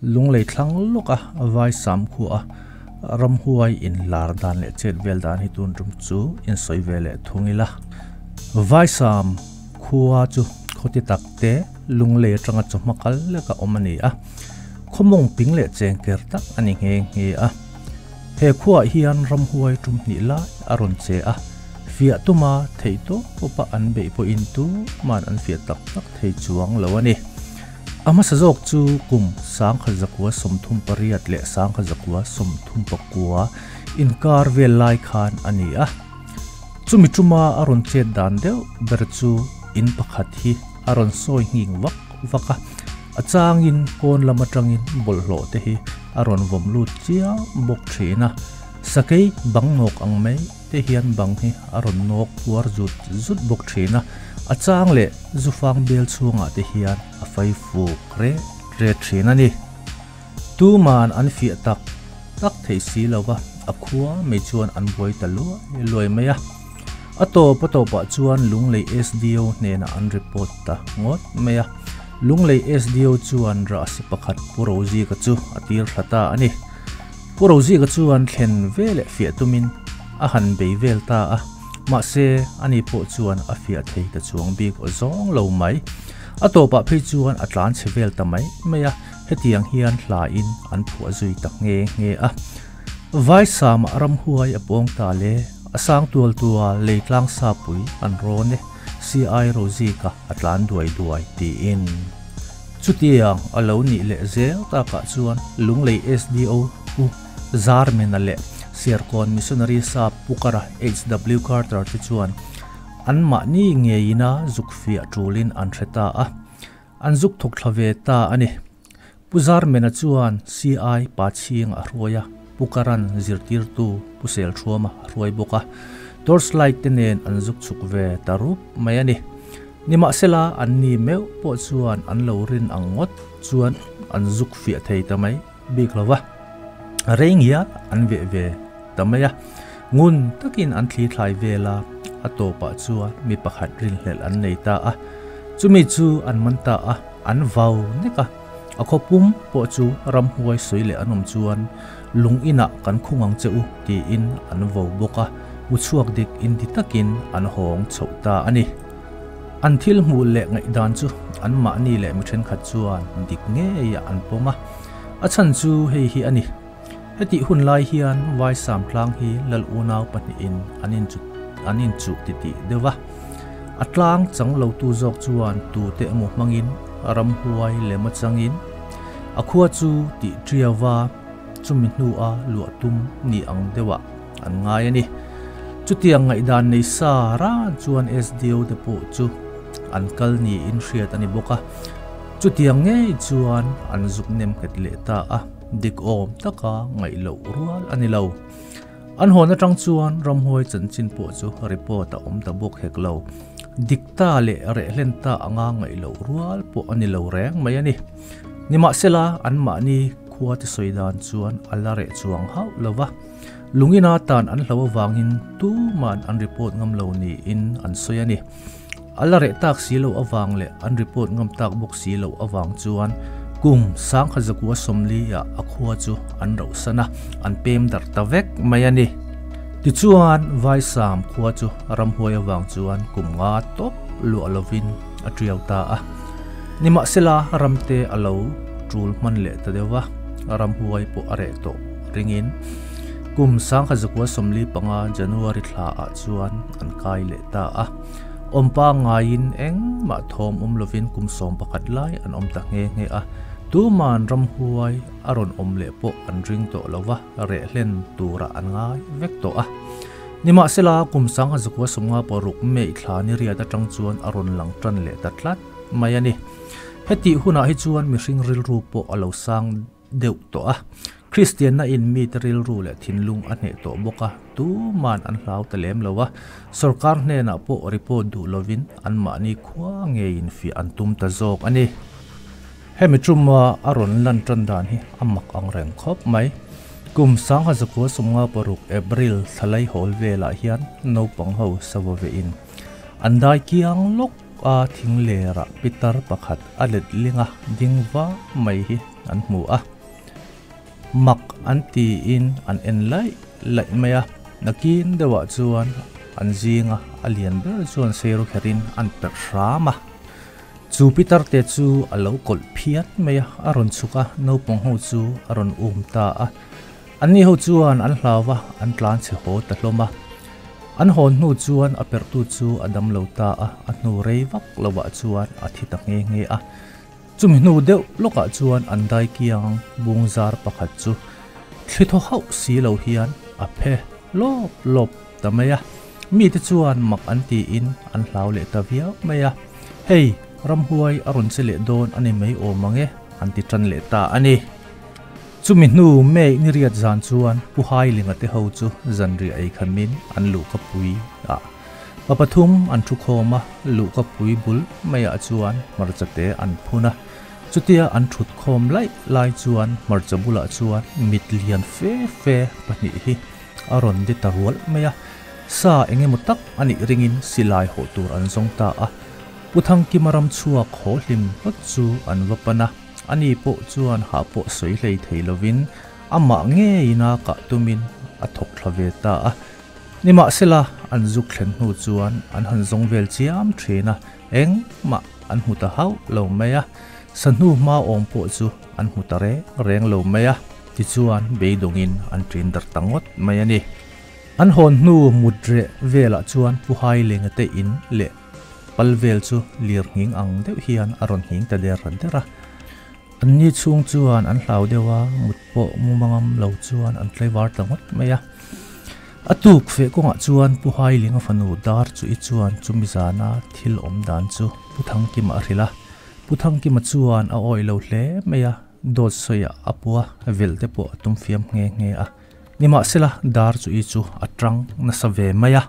Lunglei thlang lawka vai sam khua a ramhuai in lar dan leh chet vel dan hi tun tum chu in sawi ve leh thung ila. Vai sam khua chu khawti tak te Lunglei atanga chawhma kal lek a awm a ni a, khawmawng ping leh cheng ker tak a ni nghe nghe a. He khuaah hian ramhuai tum hnih lai a rawn che a, fiah tuma theih tawpa an beih pawhin tuman an fiah tak tak thei chuang lo a ni. A hmasa zawk chu kum 1938 leh 1939 inkar vel lai khan a ni a. Chumi tuma a rawn chet dan deuh ber chu in pakhat hi a rawn sawi nghing vak vak a, a changin pawn lam atangin bawlhhlawh te hi a rawn vawm lut chiam bawk thin a. Sakei bang nawk ang mai te hian bang hi a rawn nawk puar zut zut bawk thin a, a chang leh zufang bel chhungah te hian a fai fuk ret ret thin a ni. Tuman an fiah tak tak thei si lo va, a khua mai chuan an buai ta luai luai mai a. A tawp a tawpah chuan Lunglei SDO hnenah an report ta ngawt mai a. Lunglei SDO chuan rahsi pakhat Pu Rozika chu a tir thla ta a ni. Pu Rozika chuan thlen ve leh fiah tumin a han bei vel ta a, mahse ani pawh chuan a fiah thei ta chuang bik aw zawng lo mai. A tawpah phei chuan a tlan chhe vel ta mai mai a, hetiang hian hlain an phuah zui ta nghe nghe a. Vaisama ramhuai a pawng ta le, a sang tual tual lei tlang sapui an rawn e, CI Rozika a tlan duai duai tiin. Chutiang a lo nih leh zel takah chuan Lunglei SDO Pu Zarmena leh Serkawn Missionary Sap Pukara HW Carter te chuan anmahni ngeina zuk fiah tulin an hre ta a, an zuk thawk thla ve ta a ni. Pu Zarmena chuan CI pa chhing a hruai a, Pukaran zirtirtu Pu Selthuama a hruai bawk a, torchlight te nen an zuk chhuk ve ta rup mai a ni. Nimahsela, an ni meuh pawh chuan an lo rin ang ngawt chuan an zuk fiah thei ta mai bik lo va, rei ngial an veh ve ta mai a. Ngun takin an thli thlai vel a, a tawpah chuan mi pakhat rinhlelh an nei ta a. Chumi chu an man ta a, an vau nek a. A khawpum pawh chu ramhuai sawi leh an awm chuan lung inah kan khung ang che u tiin an vo bawk a, hmuchhuak dik inti takin an hawng chhoh ta a ni. An thil hmuh leh ngaihdan chu anmahni leh mi thenkhat chuan dik ngeiah an pawm a, a chhan chu hei hi a ni. Hetih hun lai hian Vaisam tlang hi lal unau pahnihin an inchu an inchuh titih deuh a. A tlang chang lotu zawk chuan tute emaw hmangin ramhuai lem atangin a khua chu tih ṭiau a, chumi hnua luah tum ni ang deuhah an ngai a ni. Chutiang ngaihdan nei sa ran chuan SDO te pawh chu an kal niin hriat a ni bawk a. Chutiang ngei chuan an zuk nem nghet leh ta a, dik awm taka ngaih loh rual a ni lo. An hawn atang chuan ramhuai chanchin pawh chu report a awm ta bawk hek lo. Dik ta leh reh hlen ta anga ngaih loh rual pawh a ni lo reng mai a ni. Nimahsela, anmahni khua te sawi dan chuan a la reh chuang hauh lo va. Lungina tan an hlo avangin tuman an report ngam lo niin an sawi a ni. A la reh tak si loh avang leh an report ngam tak bawk si loh avang chuan kum 1940 ah a khua chu an rauhsan a, an pem darh ta vek mai a ni. Tichuan, Vaisam khua chu ramhuai avang chuan kum nga tawp luah lovin a tiau ta a. Nimahsela, ramte a lo tul hman leh ta deuh va, ramhuai pawh a reh tawh ringin kum 1945 January thla ah chuan an kai leh ta a. Awmpa ngaiin engmah thawm awm lovin kum 11 lai an awm ta nghe nghe a, tuman ramhuai a rawn awm leh pawh an ring tawh lo va, reh hlen turah an ngai vek tawh a. Nimahsela, kum 1956 May thla ni riat atang chuan a rawn lang tan leh ta tlat mai a ni. Hetih hunah hi chuan mihring rilru pawh a lo sang deuh tawh a. Kristianna in mite rilru leh thinlung a hneh tawh bawk a, tuman an hlau ta lem lo a. Sorkar hnenah pawh report duh lovin anmahni khua ngeiin fiah an tum ta zawk a ni. Hemi tuma a rawn lan tan dan hi a mak ang reng khawp mai. Kum 1956 April thlalai hawl velah hian naupang ho sava vein an dai kiang lawk a, thing lerah pitar pakhat a let ling a, ding va mai hi an hmu a. Mak an tiin an en laih laih mai a, nakin deuhah chuan an zinga a lian ber chuan seiru kherin an perh hram a. Chu pitar te chu a lo kawlh phian mai a, a rawn chhuk a, naupang ho chu a rawn um ta a. Anni ho chuan an hlau va, an tlan chhe haw ta hlawm a. An hawn hnu chuan a perhtu chu a dam lo ta a, a hnu rei vak lovah chuan a thi ta nghe nghe a. Chumi hnu deuh lawkah chuan an dai kiang bung zar pakhat chu thli thaw hauh si lo hian a phe lawp lawp ta mai a. Mite chuan mak an tiin an hlau leh ta viau mai a. Hei, ramhuai a rawn che leh dawn a ni mai awm ang e, an ti tan leh ta a ni. Chumi hnu May ni riat zan chuan Pu Hailinga te ho chu zanriah ei khamin an luhka pui a. Pa pathum an thu khawm a, luhka pui bul maiah chuan hmarcha te an phun a. Chutia an thut khawm laih lai chuan hmarcha bulah chuan mit lian fe fe pahnih hi a rawn de ta rual mai a. Sa eng emaw tak a nih ringin silai hawh tur an zawng ta a. Pu Thangkima ram chhuak haw hlim hlawt chu an va pan a. Ani pawh chuan hah pawh sawi hlei thei lovin amah ngeiin a kah tumin a thawk thla ve ta a. Nimahsela, an zuk thlen hnu chuan an han zawng vel chiam thin a, engmah an hmu ta hauh lo mai a. Sahnu hma awm pawh chu an hmu ta reng reng lo mai a, tichuan beidawngin an ṭin darh ta ngawt mai a ni. An hawn hnu mut reh velah chuan Pu Hailenga te in leh pal vel chu lir nghing ang deuh hian a rawn nghing ta der der a. Anni chhung chuan an hlau deuh a, mut pawh mu mangam lo chuan an tlaivar ta ngawt mai a. A tuk feh kawngah chuan Pu Hailinga fanu dar chu i chuan chumi zana thil awm dan chu Pu Thangkima a hrilh a. Pu Thangkima chuan a awih lo hle mai a, dawt sawiah a pua velh te pawh a tum fiam nghe nghe a. Nimahsela dar chu i chu a tang nasa ve mai a.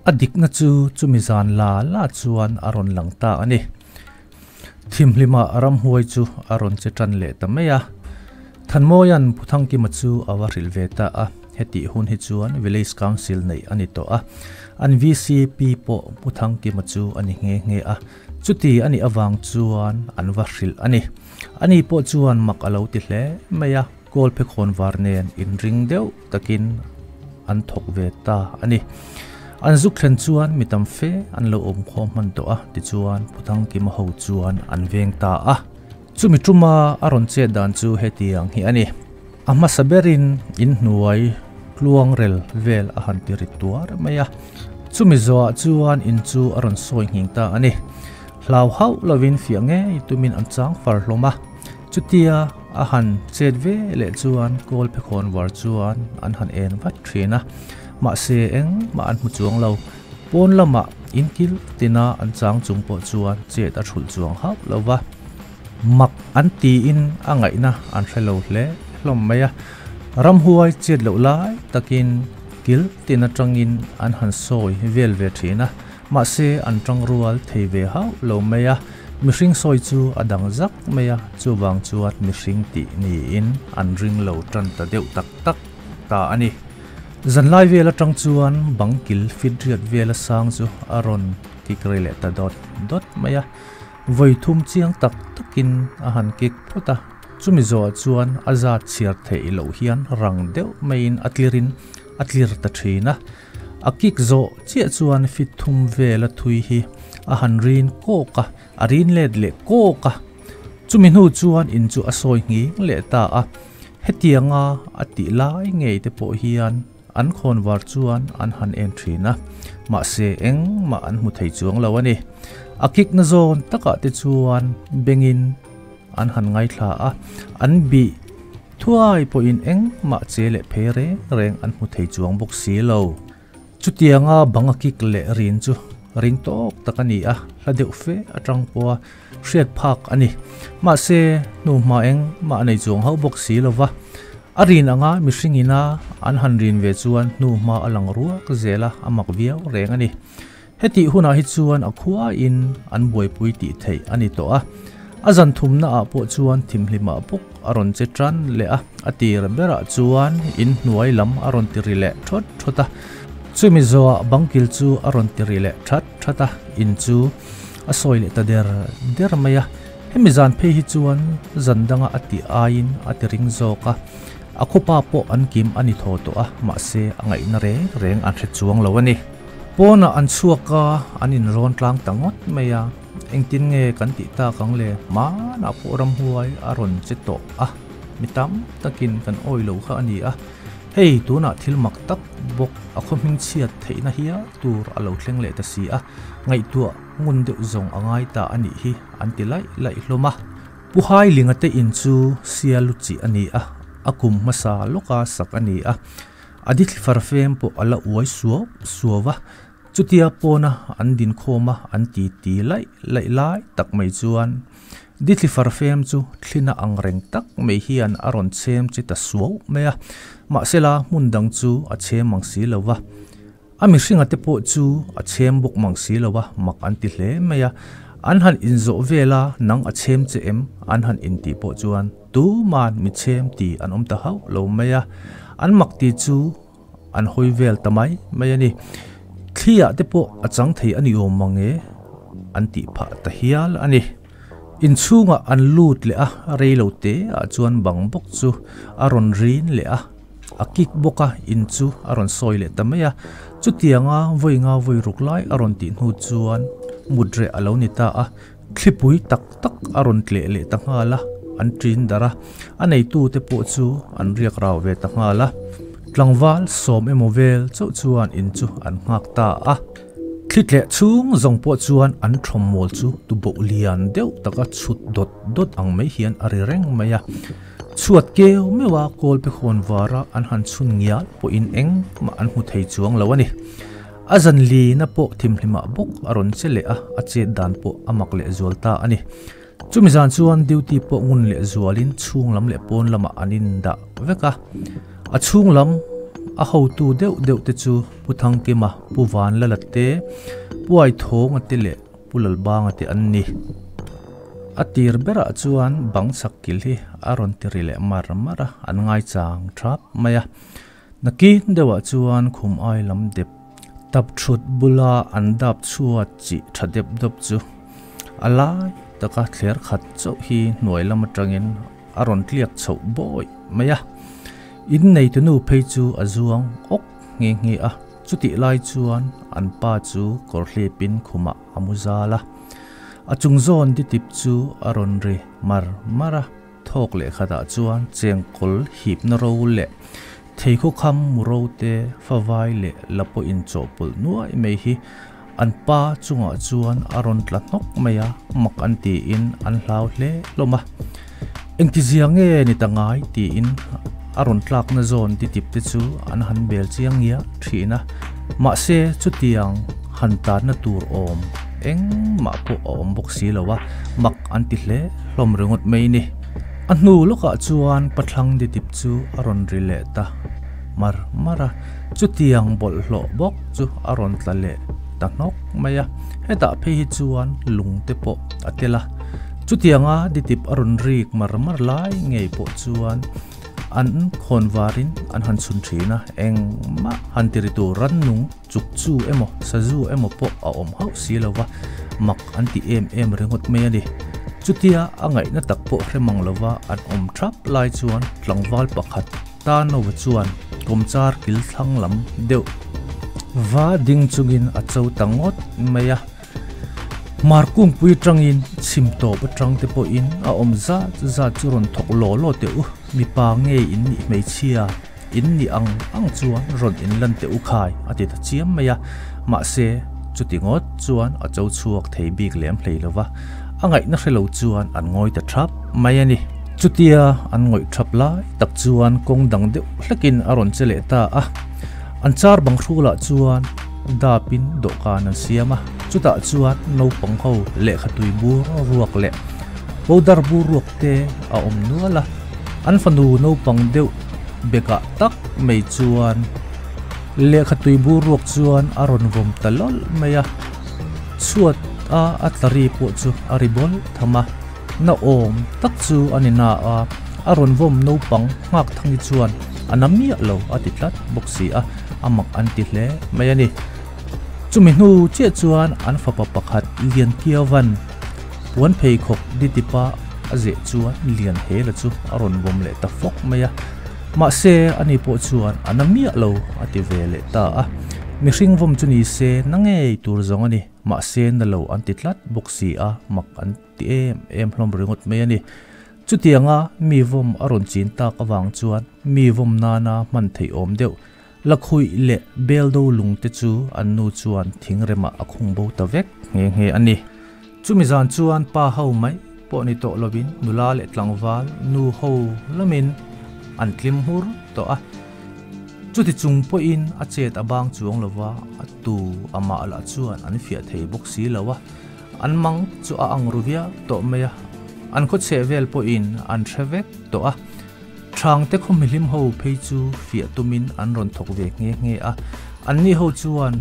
A dikna chu chumi zan la la chuan a rawn lang ta a ni. Thimhlima ramhuai chu a rawn che tan leh ta mai a. Thanmawia'n Pu Thangkima chu a va hrilh ve ta a, hetih hun hi chuan Village Council neih a ni tawh a. An VCP pawh Pu Thangkima chu a ni nghe nghe a, chuti a nih avang chuan an va hrilh a ni. Ani pawh chuan mak a lo ti hle mai a. Kawlphe khawnvar nen inring deuh takin an thawk ve ta a ni. An zuk thlen chuan mi tam fe an lo awm khawm hman tawh a, tichuan Phuthangkima ho chuan an veng ta a. Chumi tuma a rawn chet dan chu hetiang hi a ni. A hmasa berin inhnuai tluangrel vel a han ti rit tuar mai a. Chumi zawhah chuan in chu a rawn sawi nghing ta a ni. Hlau hauh lovin fiah ngei tumin an chang far hlawm a. Chutia a han chet ve leh chuan kawl phekhawn var chuan an han en vat thin a, mahse engmah an hmu chuang lo. Pawn lamah inkil tina an chang chung pawh chuan chet a thulh chuang hauh lo va, mak an tiin a ngaihna an hre lo hle hlawm mai a. Ramhuai chet loh lai takin kil tin atangin an han sawi vel ve thin a, Mahse, an tangrual thei ve hauh lo mai a, mihring sawi chu a dang zak mai a, chuvang chuan mihring tih niin an ring lo tan ta deuh tak tak ta a ni. Zanlai vel atang chuan bang kil fit riat vela sang chu a rawn kik rei leh ta dawt dawt mai a, vawi thum chiang tak takin a han kik phawt a, chumi zawhah chuan a zat chhiar theih loh hian rang deuh maiin a tlirin a tlir ta thin a. A kik zawh chiah chuan fit thum vela thui hi a han rin kawk a, a rin let leh kawk a. Chumi hnu chuan in chu a sawi nghing leh ta a. Hetianga a tih lai ngei te pawh hian an khawnvar chuan an han en thin a, mahse engmah an hmu thei chuang lo a ni. A kik na zawn takah te chuan bengin an han ngaithla a, an bih Thuai pawhin engmah che leh phei reng reng an hmu thei chuang bawk si lo. Chutianga bang a kik leh rin chu ring tawk tak a ni a, hla deuh fe atang pawha hriat phak a ni. Mahse, hnuhma engmah a nei chuang hauh bawk si lo va. A rin anga mihring ina an han rin ve chuan hnuhma a lang ruak zel a, a mak viau reng a ni. Hetih hunah hi chuan a khuain an buaipui tih theih a ni tawh a, a zan thumnaah pawh chuan thimhlimah bawk a rawn che tan leh a, a tir berah chuan inhnuai lam a rawn ti ri leh thawt thawt a, chumi zawhah bangkil chu a rawn ti ri leh that that a, in chu a sawi leh ta der der mai a, hemi zan phei hi chuan zan danga a tih aiin a ti ring zawk a. A khawpa pawh an kim a ni thaw tawh a, mahse a ngaihna reng reng an hre chuang lo a ni. Pawnah an chhuak a, an inrawn tlang ta ngawt mai a, engtin nge kan tih tak ang le, hmanah pawh ramhuai a rawn che tawh a, mi tam takin kan awih lo kha a ni a, hei tunah thil mak tak bawk a khaw hming chhiat theihna hial tur a lo thleng leh ta si a, ngaihtuah ngun deuh zawng a ngai ta a nih hi an ti laih laih hlawm a. Pu Hailinga te in chu Sialu chi a ni a, a kum hmasa lawka sak a ni a, a dithli farfem pawh a la uai suau suau a, chutia pawna an dinkhawm a an ti ti laih laih lai tak mai chuan dithli farfem chu thlina ang reng tak mai hian a rawn chhem che ta suau mai a, mahsela hmun dang chu a chhem ang si lo va. A mihringa te pawh chu a chhem bawk mang si lo a, mak an ti hle mai a. An han inzawh vel a, nang a chhem che em? An han intih pawh chuan tuman mi chhem ti an awm ta hauh lo mai a. An mak ti chu an hawi vel ta mai mai a ni. Thli ah te pawh a chang thei a ni awm mang e an tih phah ta hial a ni. Inchhungah an lut leh a, rei lo te ah chuan bang bawk chu a rawn rin leh a. A kik bawk a, in chu a rawn sawi leh ta mai a. Chutianga vawi nga vawi ruk lai a rawn tih hnu chuan mut reh a lo ni ta a, thlipui tak tak a rawn tleh leh ta nghal a, an ṭin darh a, a neitute pawh chu an riak rau ve ta nghal a. Tlangval sawm emaw vel chauh chuan in chu an nghak ta a. Thli tleh chhung zawng pawh chuan an thawmmawl chu tuboh lian deuh taka chhut dawt dawt ang mai hian a ri reng mai a. Chhuat keu meuha kawl pe khawn vara an han chhun ngial pawhin engmah an hmu thei chuang lo a ni. A zan lina pawh thimhlimah bawk a rawn che leh a, a chet dan pawh a mak leh zual ta a ni. Chumi zan chuan duty pawh ngun leh zualin chhung lam leh pawn lamah an indah vek a. A chhung lam a hotu deuh deuh te chu Pu Thangkima, Pu Vanlala te, Pu Aithawnga te leh Pu Lalbanga te an ni. A tir berah chuan bang chak kil hi a rawn ti ri leh mar mar a, an ngaichang thap mai a. Nakin deuhah chuan khum ai lam dep tap thut bula an dap chhuat chi tha dep dawp chu a lai taka thler khat chauh hi hnuai lam atangin a rawn tliak chhoh bawi mai a. Inneitu nu phei chu a zuang awk nghe nghe a. Chutih lai chuan an pa chu kawr hlipin khumah a mu zal a. A chung zawn ditip chu a rawn ri mar mar a, thawk leh khatah chuan chengkawl hipna ro leh theikhaw kham mu ro te favai leh la pawh inchawhpawlh nuai mai hi an pa chungah chuan a rawn tla hnawk mai a, mak an tiin an hlau hle hlawm a. Engtizia nge ni ta ngai tiin a rawn tlakna zawn titip te chu an han bel chiang ngial thin a, mahse chutiang han tanna tur awm engmah pawh a awm bawk si lo a, mak an ti hle hlawm ringawt mai ni. A hnu lawkah chuan pathlang titip chu a rawn ri leh ta mar mar a, chutiang bawlhhlawh bawk chu a rawn tla leh ta hnawk mai a, hetah phei hi chuan lung te pawh a tel a. Chutianga ditip a rawn rik mar mar lai ngei pawh chuan an khawn varin an han chhun thin a, engmah han ti ri tur rannung chuk chu emaw sazu emaw pawh a awm hauh si lo va, mak an ti em em ringawt mai a ni. Chutia a ngaihna tak pawh hre mang lova an awm thap lai chuan tlangval pakhat Tanova chuan kawmchar kil thlang lam deuh va ding chungin a cho ta ngawt mai a. Hmar kungpui atangin chhim tawp atang te pawhin a awm zat zat chu rawn thawk law law teh u, mipa nge in nih hmeichhia in nih ang ang chuan rawn in lan teh u khai a ti ta chiam mai a, mahse chuti ngawt chuan a cho chhuak thei bik lem hlei lo va, a ngaihna hre lo chuan an ngawi ta thap mai a ni. Chutia an ngawih thap lai tak chuan kawng dang deuh hlekin a rawn che leh ta a, an char bang hrulah chuan dapin dawhkan an siam a, chutah chuan naupang ho lehkha tui bur ruak leh powder bur ruak te a awm nual a, an fanu naupang deuh bekah tak mai chuan lehkha tui bur ruak chuan a rawn vawm ta lawlh mai a, chhuat a a tla ri pawh chu a ri bawl tham a, na awm tak chu a ni na a, a rawn vawm naupang nghak thangi chuan a na miah lo a ti tlat bawk si a. A mak an ti hle mai a ni. Chumi hnu chiah chuan an fapa pakhat Liankiavan puan pheikhawk ditipa a zeh chuan Lianhela chu a rawn vawm leh ta fawk mai a. Mahse, ani pawh chuan a na miah lo a ti ve leh ta a. Mihring vawm chu ni se na ngei tur zawng a ni. Mahse, na lo an ti tlat bawk si a, mak an ti em em hlawm ringawt mai a ni. Chutianga mi vawm a rawn chin tak avang chuan mi vawm nana hman theih awm deuh Lakhuih leh Beldo lung te chu an nu chuan thingremah a khung bo ta vek nghe nghe a ni. Chumi zan chuan pa ho mai pawh ni tawh lovin nula leh tlangval nu ho lamin an tlim hmur tawh a. Chuti chung pawhin a chet a bang chuang lova, a tu amah lah chuan an fiah thei bawk si lo a, an mang chu a ang ru viau tawh mai a, an khawchheh vel pawhin an hre vek tawh a. Thangte khaw mihlim ho phei chu fiah tumin an rawn thawk ve nghe nghe a, anni ho chuan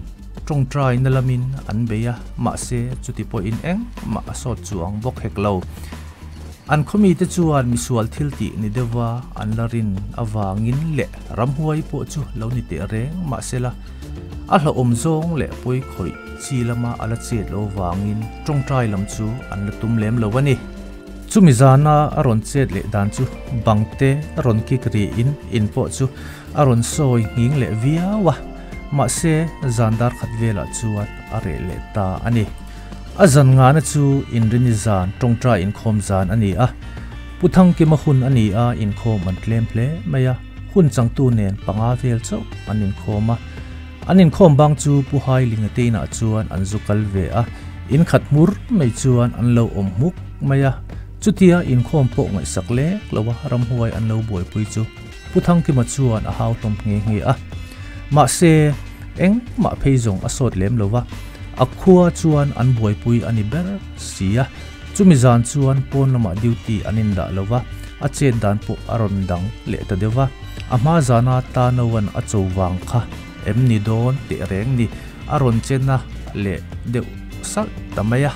tawngtai na lamin an bei a, mahse chuti pawhin engmah a sawt chuang bawk hek lo. An khaw mite chuan misual thil tih ni deuha an la rin avangin leh ramhuai pawh chu lo ni teh reng mahsela a hlauhawm zawng leh pawi khawih chi lama a la chet lo vangin tawngtai lam chu an la tum lem lo a ni. Chumi zana a rawn chet leh dan chu bangte rawn kik riin in pawh chu a rawn sawi nghing leh viau a, mahse zan dar khat velah chuan a reh leh ta a ni. A zan ngahna chu Inrini zan tawngtai inkhawm zan a ni a, Pu Thangkima hun a ni a, inkhawm an tlem hle mai a, hun changtu nen panga vel chauh an inkhawm a. An inkhawm bang chu Pu Hailinga te inah chuan an zu kal ve a, in khat hmur mai chuan an lo awm hmuk mai a. Chutia inkhawm pawh ngaihsak lek lo a ramhuai an lo buaipui chu Pu Thangkima chuan a hau hlawm nghe nghe a. Mahse, engmah phei zawng a sawt lem lo va, a khua chuan an buaipui a ni ber si a. Chumi zan chuan pawn lamah duty an indah lo va, a chet dan pawh a rawn dang leh ta deuh va. A hma zana Tanoan a cho vang kha em ni dawn teh reng ni, a rawn chen a leh deuh salh ta mai a.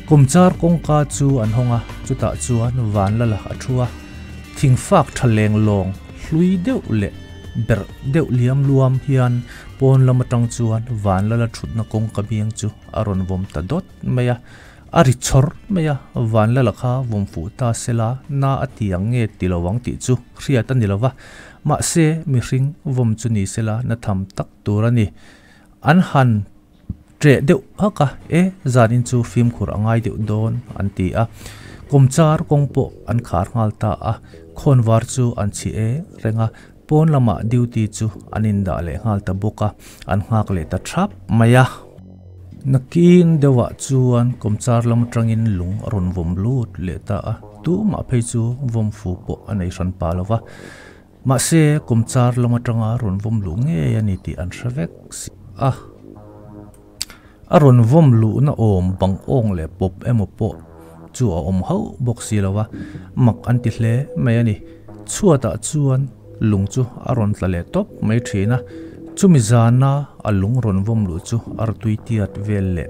Kawmchar kawngka chu an hawng a, chutah chuan Vanlala a thu a. Thingfak tha leng lawng hlui deuh leh berh deuh liam luam hian pawn lam atang chuan Vanlala thutna kawngka biang chu a rawn vawm ta dawt mai a. A ri chawr mai a, Vanlala kha vawm fuh ta sela na a ti ang nge ti lo ang tih chu hriat a ni lo va, mahse mihring vawm chu ni sela na tham tak tur a ni. An han ṭeh deuh hak a, e zanin chu fimkhur a ngai deuh dawn an ti a, kawmchar kawng pawh an khar nghal ta a, khawnvar chu an chhi eng reng a, pawn lamah duty chu an indah leh nghal ta bawk a, an nghak leh ta thap mai a. Nakin deuhah chuan kawmchar lam atangin lung a rawn vawm lut leh ta a, tumah phei chu vawm fu pawh a nei hran pah lo va. Mahse, kawmchar lam atanga rawn vawm luh ngei a ni tih an hre vek si a. A rawn vawm luhna awm bang awng leh pawp emaw pawh chu a awm hauh bawk si lo va, mak an ti hle mai a ni. Chhuatah chuan lung chu a rawn tla leh tawp mai thin a, chumi zana a lung rawn vawm luh chu a rawtui tiat vel leh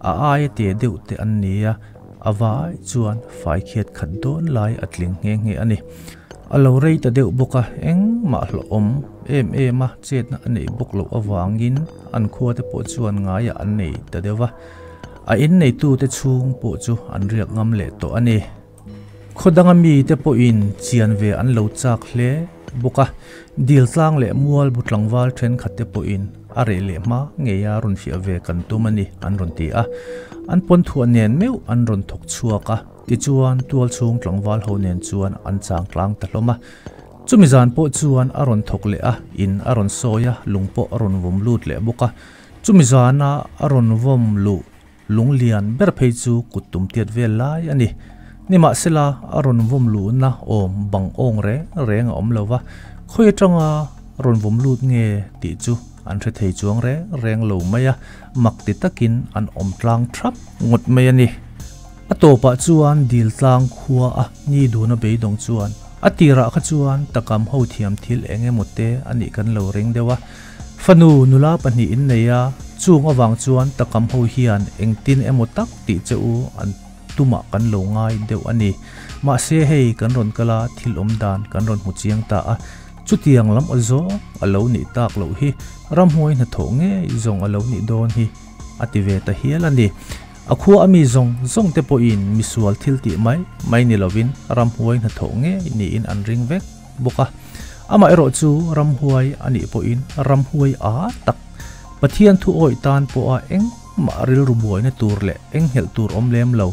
a aia te deuh te an ni a, a vai chuan fai khiat khat dawn lai a tling nghe nghe a ni. A lo rei ta deuh bawk a, engmah hlauhawm em em a chetna a neih bawk loh avangin an khua te pawh chuan ngaiah an nei ta deuh a, a inneitute chhung pawh chu an riak ngam leh tawh a ni. Khaw danga mite pawhin chian ve an lo chak hle bawk a, dil tlang leh mual bu tlangval thenkhat te pawhin a reh leh hma ngeia rawn fiah ve kan tum a ni an rawn ti a, an pawnthuah nen meuh an rawn thawk chhuak a, tichuan tual chhung tlangval ho nen chuan an chang tlang ta hlawm a. Chumi zan pawh chuan a rawn thawk leh a, in a rawn sawi a, lung pawh a rawn vawm lut leh bawk a, chumi zana a rawn vawm luh Lung lian ber phei chu kut tum tiat vel lai a ni. Nimahsela, a rawn vawm luhna awm bang awng reng reng a awm lo va, khawi atanga rawn vawm lut nge tih chu an hre thei chuang reng reng lo mai a, mak ti takin an awm tlang thap ngawt mai a ni. A tawpah chuan dil tlang khua a ni duna beidawng chuan a tirah kha chuan takam ho thiam thil eng emaw te a nih kan lo ring deuh a, Fanu nula pahnih in nei a, chung avang chuan takam ho hian engtin emaw tak tih che u an tumah kan lo ngai deuh a ni. Mahse hei kan rawn kal a, thil awm dan kan rawn hmu chiang ta a, chutiang lam aw zawng a lo nih tak loh hi ramhuai hnathawh ngei zawng a lo nih dawn hi a ti ve ta hial a ni. A khua a mi zawng zawng te pawhin misual thil tih mai mai ni lovin ramhuai hnathawh ngei niin an ring vek bawk a. Amaherawhchu ramhuai a nih pawhin ramhuai a tak Pathian thu awih tan pawha engmah rilru buaina tur leh enghelh tur awm lem lo,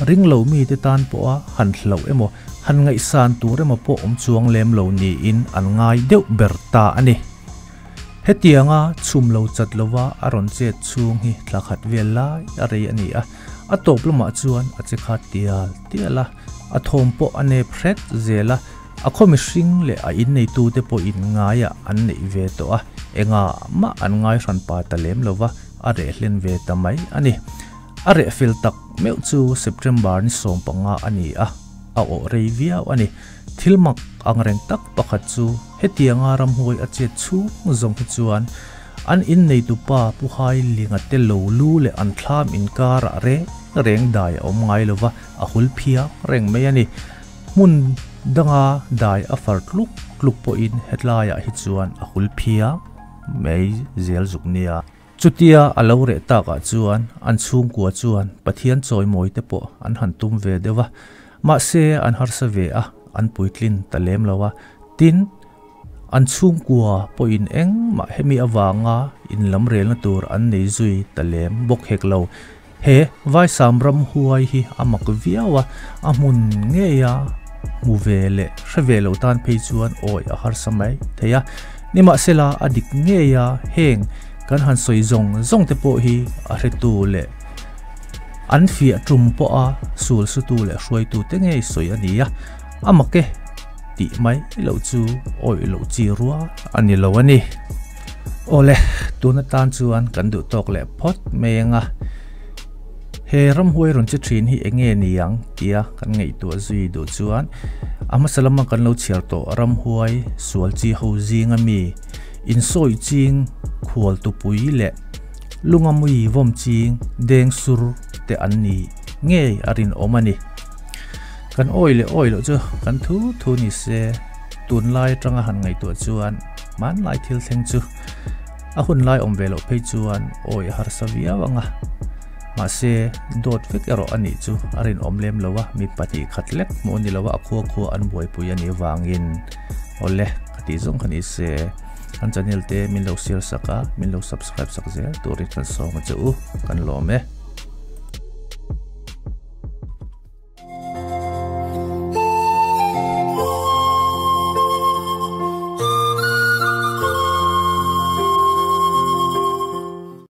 ring lo mite tan pawha han hlauh emaw han ngaihsan tur emaw pawh awm chuang lem lo niin an ngai deuh ber ta a ni. Hetianga chhum lo chat lova a rawn chet chhung hi thla khat vel lai a rei a ni a, a tawp lamah chuan a che khat tial tial a, a thawm pawh a nep hret zel a, a khaw mihring leh a inneitute pawhin ngaiah an neih ve tawh a, engah mah an ngai hranpa ta lem lova a reh hlen ve ta mai a ni. A reh fel tak meuh chu September ni 15 a ni a, a awh rei viau a ni. Thil mak ang reng tak pakhat chu hetianga ramhuai a chet chhung zawng hi chuan an inneitu pa Pu Hailinga te lo lu leh an thlam inkarah reng reng dai a awm ngai lova a hul phiang reng mai a ni. Hmun danga dai a far tluk tluk pawhin hetlaiah hi chuan a hul phiang mai zel zuk nia. Chutia a lo reh takah chuan an chhungkua chuan Pathian chawimawi te pawh an han tum ve deuh a, mahse an harsa ve a, an puitlin ta lem lo a. Tin, an chhungkua pawhin engmah hemi avanga inlamrelna tur an nei zui ta lem bawk hek lo. He Vaisam ramhuai hi a mak viau a, a hmun ngeia hmu ve leh hre ve lo tan phei chuan awi a harsa mai thei a. Nimahsela a dik ngeia heng kan han sawi zawng zawng te pawh hi a hretu leh an fiah tum pawha sul sutu leh hruaitu te ngei sawi a ni a, a mak e tih mai loh chu awih loh chi rual a ni lo a ni. Awle, tun atan chuan kan duh tawk leh phawt mai ang a, he ramhuai rawn che thin hi eng nge ni ang tia kan ngaihtuah zui duh chuan a hmasa lama kan lo chhiar tawh ramhuai sual chi ho zinga mi insawi ching khual tupui leh lunga mui vawm ching deng sur te an ni ngei a rinawm a ni. Kan awi leh awi loh chu kan thu thu ni se, tunlai atanga han ngaihtuah chuan Hmanlai thil thleng chu a hun lai awm ve loh phei chuan awi a harsa viau ang a, mahse dawt vek erawh a nih chu a rinawm lem lo a, mi 2 khat lek hmuh a ni lo a, a khua khua an buaipui a nih avangin awle ka tih zawng kha ni se kan channel te min lo share sak a, min lo subscribe sak zel turin kan sawm a che u, kan lawm e.